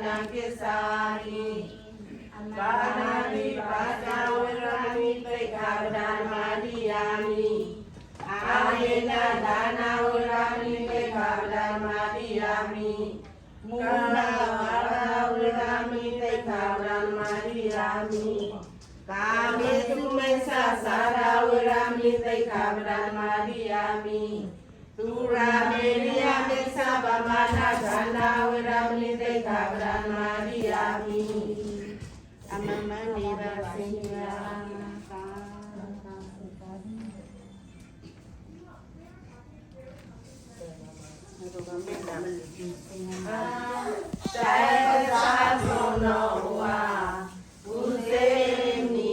နက့ၤစၢ်အံၤ, ဘၣ်နၤမံၤဘၣ်စၢ်ဝဲဒၣ်မံၤသ့ၣ်ခါပဒၣ်နမၤဒံးယၤမံၤ, အါမ့ၢ်နၤဒၣ်နၤဝဲဒၣ်မံၤသ့ၣ်ခါပဒၣ်နမၤဒံးယၤမံၤ, မူနၤဘၣ်နၤဝဲဒၣ်မံၤသ့ၣ်ခါပဒၣ်နမၤဒံးယၤမံၤ, သးမ့ၢ်သူၣ်မ့ၢ်ဆးစၢ်ဒၣ်ဝဲဒၣ်မံၤသ့ၣ်ခါပဒၣ်နမၤဒံးယၤမံၤ, သူၣ်ရၣ်မ့ၢ်ဒံးယၤမ့ၢ်ဆါဘၣ်မၤနၤတၢ်နၤဝဲဒၣ် မံၤသ့ၣ်ခါပဒၣ်နမၤဒံးယၤမံၤ, အမၤမၤန့ၢ်ဘၣ်စ့ၢ်ကီး တၢ်အဲၣ်ကစၢ်ဒိၣ်နီၢ်ဝါ, ပူၤစ့မံၤ, တၢ်ထီၣ်ဖီၣ်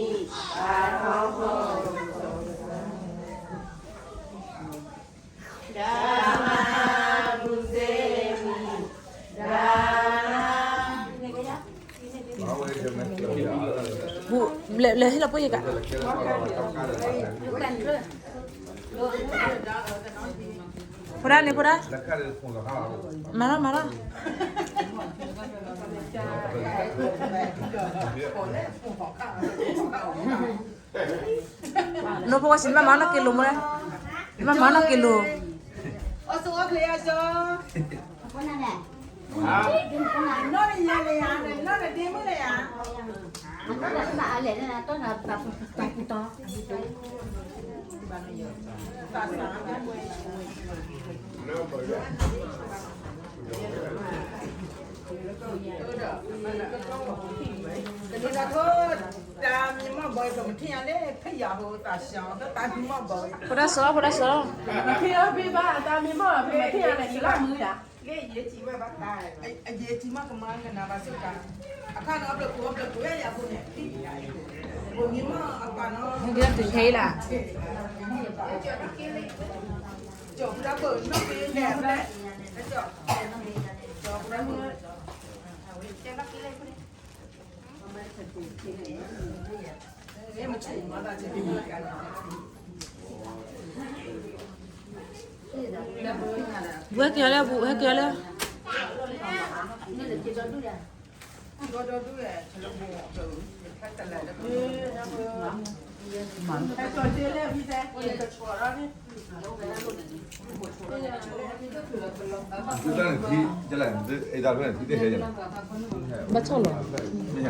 တၢ်မၤပူၤစ့မံၤ, တၢ်မၤ ဘူး လဲၤ လဲၤဟ့ၣ်လီၤပှ့ၤယကး ဖိဒၣ်န့ၣ် ဖိဒၣ်, မၤလီၤ မၤလီၤ, နိဖိဝဲစံး နဘၣ်မၤနီၢ်က့ၤလိာ်မ့ၢ်, နဘၣ်မၤနီၢ်က့ၤလိာ် အီၣ်ဆူၣ်အီၣ်ချ့အီၤကၠီ, နီၢ်နယၤလၢယၤ, နီၢ်နဒ့မုၣ်လၢယၤ, ကန့ၣ်ဒီး တၢ်မံၤမီၢ်ဘီ ပမထံၣ်ညါလၢ ဖဲယၤဖိသးစှၤ တၢ်မံၤမီၢ်ဘီ ဖိဒၣ်စီၤ ဖိဒၣ်စီၤ ပမထံၣ်အီၤဖဲဘၣ် တၢ်မံၤ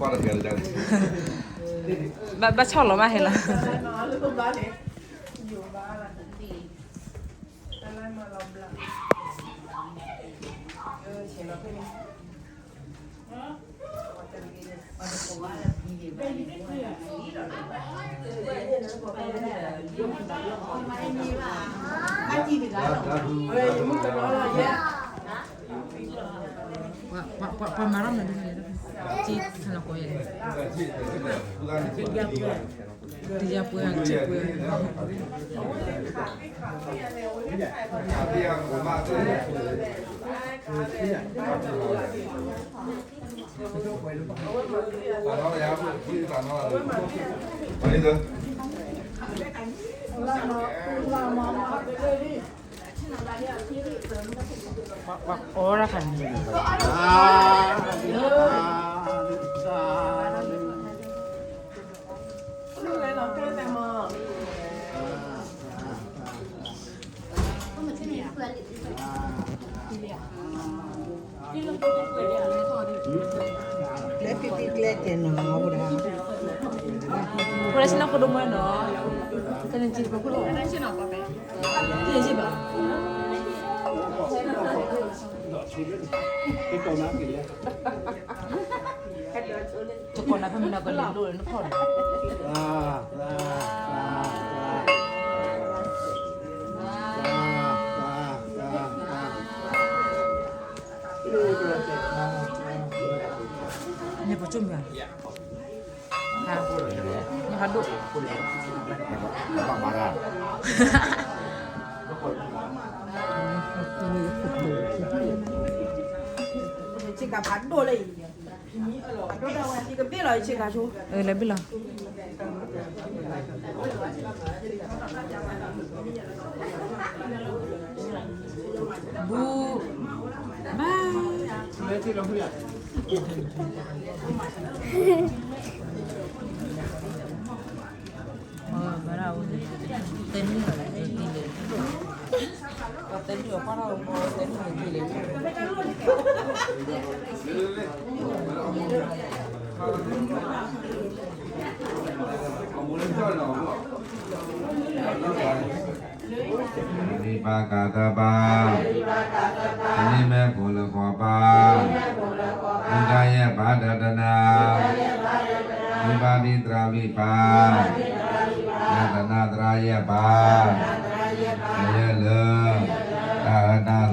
မီၢ် ပမထံၣ်ညါန့ၣ် ယလၢမုာ်ဒၣ် လၢယဲၢ်ထံၣ်ဝဲဘၣ်တၢ် အယဲၢ်ထံၣ်မီၢ်ကမၤကနၣ်ဘၣ်စ့ၢ်ကီး အခါန့ၣ် အဘျုးကိး အဘျုးကိးဝဲယၤဖိန့ၣ် ထံၣ်ယၤ ပမံၤမီၢ်အပၢ်နီၤ ပမံၤမီၢ်ကမၤ ကၠီၤဖိဒၣ်ပၢၢ်နီၣ်က့ၤလဲၣ် ကၠီၤဖိဒၣ်ပၢၢ် ဝဲက့ၤလၢ ဝဲက့ၤလၢ ဘၣ်ဆီၣ်လီၤ ဘၣ်ဆီၣ်လီၤမးဟဲလီၤ ပှၤမၤထီၣ်မနုၤလဲၣ် က့ခါလီၤကိးယဲၢ် တယါပှဲၤ က့ပှဲၤ ပှၤအီရခါန့ၣ် ကျဲဖံဖံကျဲတဲနီၤ ဝဲဒၣ် ဖိလၢဆ့ၣ်နီၤဖိဒိၣ်မွဲနီၤ ကန့ၣ်စံးတပၢၤဖိလီၤ ယဲၢ်ယဲၢ်ဘၣ် တကိးနၤဖဲမနုၤကလဲၤလိၣ်လၢနဖီၣ်န့ၣ် န့ၣ်ပကၠိမုၢ်ဧါ နဟးဒိၣ် ဆ့ကၤဖးဒိၣ်လၢအံၤ ယကဘ့ၣ်လီၤ ယဆ့ကၤဆိ လဲၤဘ့ၣ်လီၤ ဘူး ဘၣ် ဝံပၤကၢ်သၢပၤ, တနံၤမ့ၢ်ကိၣ်လၢဃီၤပၤ, ဒုၣ်ဒါယဲၢ်ပၤတတနၤ, ဝံပၤဒ်သရၣ်ဝံပၤ, ယတနၤသရၣ်ယဲၢ်ပၤ, ကယဲၢ်လၢ တၢ်အၢတၢ်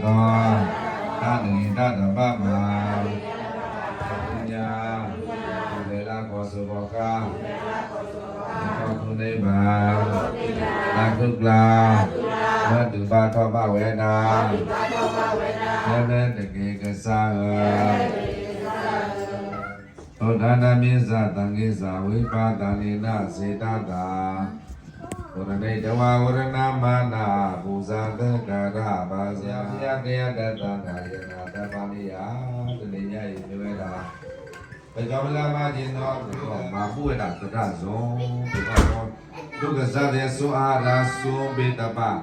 သီ, တၢ်တဂ့ၤတၢ်တဘၣ်ဘၣ်, ညါ, လဲၤလၢကီၢ်စိကီၢ်ဃါ, ကီၢ်သူန့ၢ်ဘၣ်, တၢ်ခုၣ်ကျါ, မ့ၢ်ဒုးဘၣ်ထီၣ်ဘၣ်ဝဲဒၣ်, ဖဲမ့ၢ်တက့ၤကစၢ်ဧၢ, အိၣ်တၢ်တၢ်မံၤစၢ်သးဂ့ၤစၢ်ဝံပၤသးန့ၣ်နၢ်စံးတၢ်သး, အိၣ်တၢ်တၢ်တဝါ အိၣ်တၢ်နၢ်မၤနၢ် ပူၤစၢ်သၢကရၢ်ဘၣ်စၢ် ယတၢ်တၢ်သးတၢ်ယဲၢ်တၢ်သးပာ်န့ၢ်ယၤ, တနံၤညါအံၤမ့ၢ်ဝဲဒၣ် ပကၠီမုၢ်လၢ်မၤက့ၤနီၢ် ပကမၤဘူၣ်ဝဲဒၣ်သရၣ်စိၤ ပကီၢ် ဒိၣ်ကစၢ်သ့ၣ်စိၤအါရၢစိၤဘ့ၣ်တဘၣ်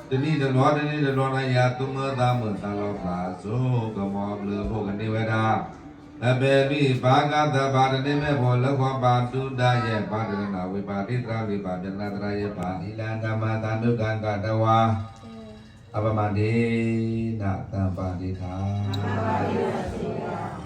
တနံၣ်တဘျီ တနံၣ်တဘျီန့ၣ် ယသူမုၢ်သးမုာ်သးလီၤဖျးစိၤ ကမီၤဘျုးအဖိကန့ၢ်ဝဲဒၣ် လၢဖဲမ့ၢ်ပၢ်ကၢ်သၢပၢ် တန့ၢ်မ့ၢ်ဖိလၢဃီပၢ် ဒုၣ်ဒါယဲၢ်ပၢ် တရနၢ်ဝံပၢ် ဒ်သရၣ်ဝံပၢ် ပျဲကနၣ်သရၣ်ယဲၢ်ပၢ် လံလၢနမၤသးဒုၣ်ကၢ်ကၢ်တဝါ အပမၤဒ့နၤ သးပၢ်ဒ့ထါ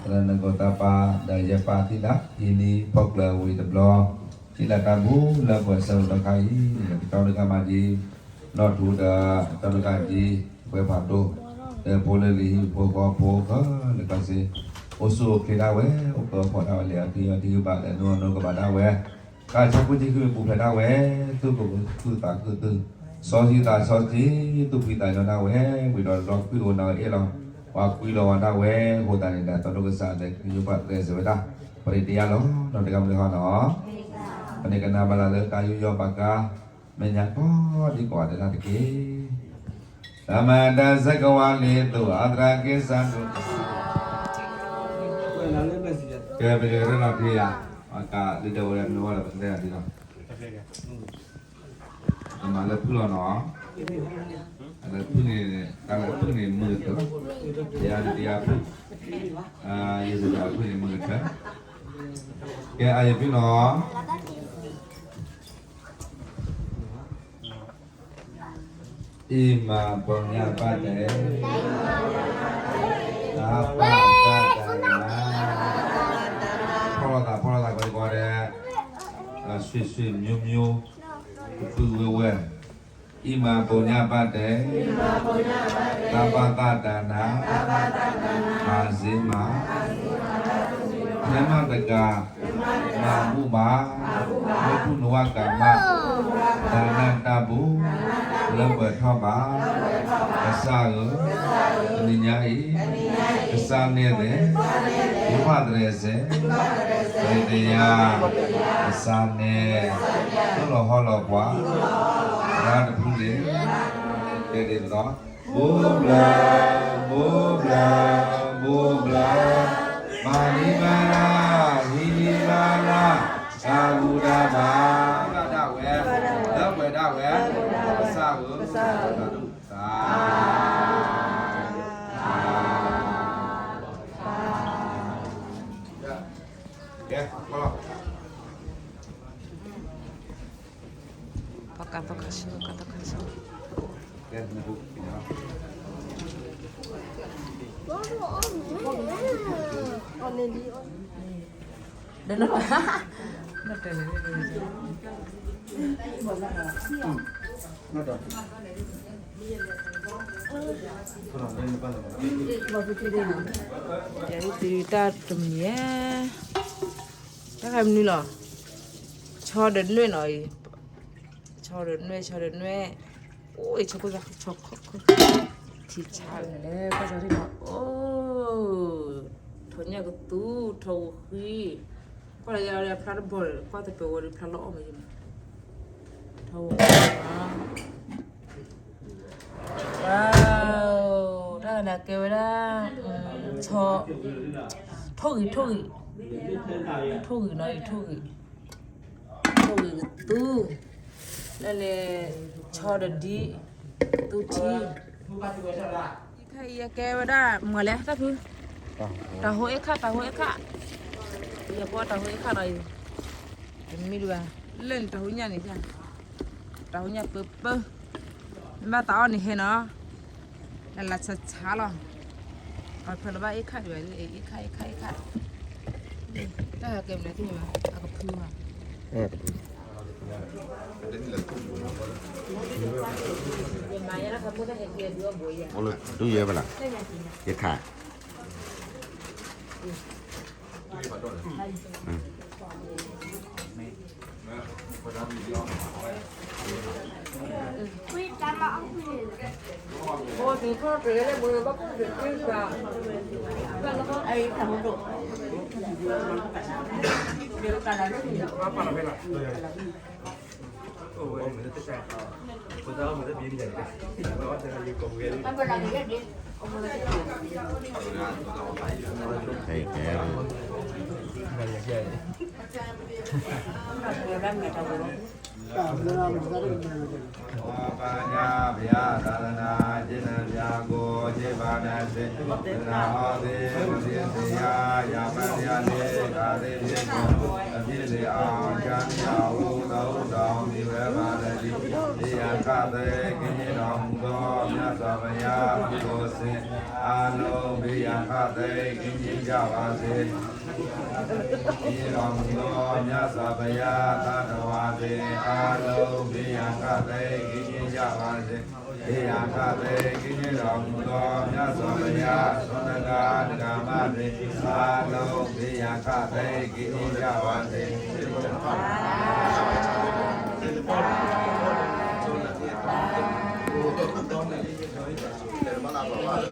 သရၣ်နကိၣ်သၢပၢ် ဒီးယဲၢ်ပၢ်သံလၢ ဟံးန့ၢ်ဖီၣ်ကျၢၤဝံၤတဘျီ ထံၣ်လၢတၢ်ဘူၣ်လၢပှဲၤဆၢကတီၢ်ခါအံၤ ကၠီဒုၣ်ကၢ်မၤက့ၤ နီၢ်ထူဒီး ကၠီဒုၣ်ကၢ်ကၠံ ပှဲၤဖးဒိၣ် ဒီးဖိလၢလံၤဟံၣ်ဖိဃီဖိခဲလၢာ်ခဲဆ့ အိၣ်ဆူၣ်အိၣ်ချ့ဒၣ်ဝဲ အိၣ်ကၢအိၣ်ဖှီၣ်ဒၣ်ဝဲ လဲၤအီၤတံၢ်အီၤတံၢ်ကဘၣ် လဲၤနုာ်အီၤနုာ်ကဘၣ်ဒၣ်ဝဲ တၢ်ဆါဃုာ်တံၢ်ဃုာ်ပူၤဖျဲးဒၣ်ဝဲ သူၣ်ကိၢ်သူၣ်သးခုသူၣ် စီဆှံသးစီဆှံ သူၣ်ဖှံသးညီဒၣ်ဝဲ ဝံၤဒီးလီၤကွံာ်အိၣ်နၤအဲၣ်လီၤ ပှၤကွံာ်လီၤဝဲဒၣ်ဝဲ အဃိသတးန့ၣ်ဒီး သးဒိၣ်ကစၢ်လၢကယိဘၣ်တြဲၤစၢၤဝဲဒၣ် ပရ့တယါလီၤ နီၢ်တဂၤမုၢ်တဂၤနီၤ ပန့ၣ်ကနၣ်ဘၣ်လၢ်လၢကါယူးယီၣ်ပာ်ကါ မဲာ်ညါကီဒံကီးတၢ်တက့ၢ် တၢ်မၤတၢ်စဲးကဝါလ့ၤသိး အသရၣ်က့ၤစၢ်ဒိၣ် ကဲ ပကရ့နီၣ်ထံယၤ အကလုၢ်ဒၢဝဲဒၣ်မ့ၢ်ဝဲဒီးပကတဲဒ်လီၤ တမၤလၢဖုၣ်လီၤနီၤ အလၢဖုၣ်န့ၣ် တၢ်လၢဖုၣ်န့ၣ်မုာ်ကတၢၢ် ယၤဒုးယၤဖုၣ် ယၤဒုးယၤဖုၣ်န့ၣ်မုာ်ကတၢၢ် ကဲ အယဖုၣ်နီၤ အံၤမၤပီညါပၢ်တဲ တၢ်ဘၣ်တၢ်တၢ်နၤ ဖီၣ်လိာ်သး ဖီၣ်လိာ်သး ကီးကီးဒဲး ဆွေဆွေမျိုးမျိုး ပုၢ်ပုၢ်ဝဲၢ်ဝဲၢ် အံၤမၤပီညါပၢ်တဲ တၢ်ဘၣ်တၢ်တၢ်နၤ မၤစ့မး ဖဲမးတကး မၤဘူၣ်ဘၣ် မ့ၢ်ဘူၣ်နဝၤကၤမး တၢ်နၢ်တၢ်ဘူၣ် လၢပှဲၤထီၣ်ဘၣ် ကစၢ်ဧၢ တနံၤညါအံၤ ကစၢ်နဲၣ်သ့ၣ် ယဖးတရဲၣ်စဲၣ် ပရ့တယါ ကစၢ်နဲၣ် သိၣ်လီၤဟီၣ်လီၤပှၤ ရၢတဖုန့ၣ် တဲဒ်သိး ဘိဘျၢ ဘိဘျၢ ဘိဘျၢ မၤနံၤမၤလၢ် ဟံးနံၤမၤလၢ် တၢ်ဘူၣ်တၢ်ဘါ ဒၣ်ဝဲ လၢပှဲၤဒၣ်ဝဲ ကစၢ်ဧၢ သးဒူၣ်သး ကဲ ကီလီၤ ပကသီခါဆူ ကသီခါဆူ ကဲ နဘူ ဒီးန နတဲလဲၣ် ယၤဒ်တုၤတၢ်တမံၤဧါ တၢ်ခါမနုၤလီၤ ဆီဒီးနွဲၣ်နီၤအံၤ ဆီဒီးနွဲၣ် ဆီဒီးနွဲၣ် အိၣ်အံၤ ဆီခိၣ်ဆီ ဆီခိၣ် ထံဆါလဲၣ် ကွၢ်ဆီထံနီၤ အိၣ် ထီၣ်ညၣ်ကသူ ထီၣ်ဝူဃံ ကွၢ်လၢယၤဖျါတဘီၣ်ဒီး ကွၢ်တပၢၤဝဲဒီးဖျါလီၤအီၣ်မးယမး ထီၣ်ဝူဃံ ဝါ တၢ်ကနၣ်ကဲဝဲဒၣ် ဆီ, ထိၣ်ဂံၢ်, ထိၣ်ဂံၢ်, ထိၣ်ဂံၢ်နီၤ, အံၤထိၣ်ဂံၢ်, ထိၣ်ဂံၢ်ကသူ, လၢန့ၣ် ဆီဒီးဒံ, ကသူထံ, အံၤခဲအံၤကဲဝဲဒၣ်မၤလဲၣ်တၢ်ဖု, တၢ်ဟိအ့ၣ်ခၣ်, တၢ်ဟိအ့ၣ်ခၣ်, ယပီတၢ်ဟိအ့ၣ်ခၣ်ဒီးအံၤ, တမံၤဒံးဘၣ်, လၢန့ၣ်တၢ်ဟိညၣ်န့ၣ်, တၢ်ဟိညၣ်ပၢပၢ, မ့ၢ်ဘၣ်သးအီၣ်န့ၣ်ဟဲနီၤ လၢလၢဆါဆါလီၤ, အဖဲလၢဘၣ်အ့ၣ်ခၣ်ဒံးဘၣ်, အ့ၣ်ခၣ်, အ့ၣ်ခၣ်, အ့ၣ်ခၣ်, တၢ်ဟဲကဲမနုၤသ့ၣ်ညါဘၣ်, အကဖုဘၣ်, အိၣ်လၢဒုးယဲၢ်ဘၣ်လီၤ, ယခး ပၢ်ပၢ်ညါ ဘုရားသာသနာ ကျင့်သမျှကို ခြေဖျက်ဆင် သနာ်ဟောသင် မုဒိသင်ယါ ယၢပညါန့ၣ် ခါသင်ဖြစ်ကုန် အဖြစ်လေအောင် ချမ်းမြေ့အောင် ဦးသောဦးဆောင် မည်ဝဲပါတည်း ဘုရားခတ်သိမ်း ကင်းတော်မူသော မြတ်စွာဘုရား သူတော်စင်အားလုံး ဘုရားခတ်သိမ်း ကင်းကြပါစေ။ ကင်းတော်မူသော မြတ်စွာဘုရား သတ္တဝါတွေအားလုံး ဘုရားခတ်သိမ်း ကင်းကြပါစေ။ ဘုရားခတ်သိမ်း ကင်းတော်မူသော မြတ်စွာဘုရား သွန်တကား ဒကာမတွေအားလုံး ဘုရားခတ်သိမ်း ကင်းကြပါစေ။